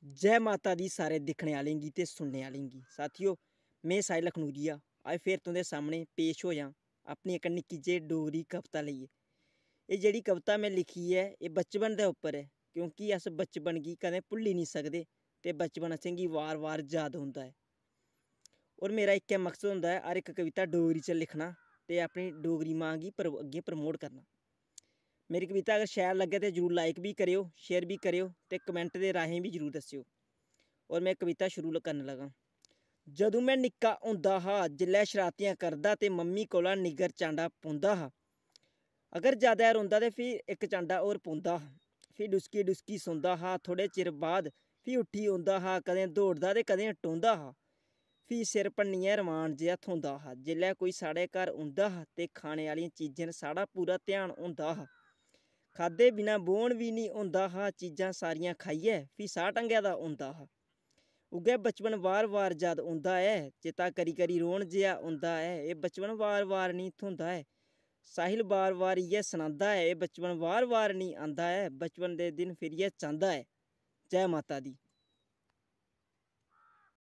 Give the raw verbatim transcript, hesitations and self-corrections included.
जै माता दी सारे दिक्खने आह्लें गी ते सुनने आह्लें गी। साथियो, में साहिल अखनूरिया अज्ज फिर तुं'दे सामने पेश होएआं अपनी इक निक्की जेही डोगरी कविता लेइयै। एह् जेह्ड़ी कविता में लिखी ऐ, एह् बचपन दे उप्पर ऐ, क्योंकि अस बचपन गी कदें भुल्ली निं सकदे ते बचपन असेंगी वार-वार याद औंदा ऐ। होर मेरा इक्कै मकसद होंदा ऐ हर इक कविता डोगरी च लिखना ते अपनी डोगरी मां गी प्र-, अग्गें promote करना। मेरी कविता अगर शैल लग्गै ते जरूर like बी करेओ, share बी करेओ ते comment दे राहें बी जरूर दस्सेओ। होर में कविता शुरू ल-, करन लगा। जदूं में निक्का होंदा हा, जिसलै शरारतियां करदा ते मम्मी कोला निग्गर चांडा पौंदा हा। अगर जैदा रोंदा ते फ्ही इक चांडा होर पौंदा हा। फ्ही डुसकी डुसकी सौंदा हा। थोह्ड़े चिर बाद फ्ही उट्ठी औंदा हा, कदें दौड़दा ते कदें टोंदा हा। फ्ही सिर भन्नियै रमान जेहा थ्होंदा हा। जेल्लै कोई साढ़े घर औंदा हा ते खाने आह्लियां चीजें 'र साढ़ा पूरा ध्यान होंदा हा। खाद्धे बिना बौह्न बी निं होंदा हा, चीजां सारियां खाइयै फ्ही साह् ढंगै दा होंदा हा। उ'ऐ बचपन बार-बार याद औंदा ऐ, चेता करी-करी रोन जेहा औंदा ऐ। एह् बचपन बार-बार निं थ्होंदा ऐ। साहिल बार-बार इ'यै सनांदा ऐ, एह् बचपन बार-बार निं आंदा ऐ, बचपन दे दिन फिरियै चांह्दा ऐ। जै माता दी।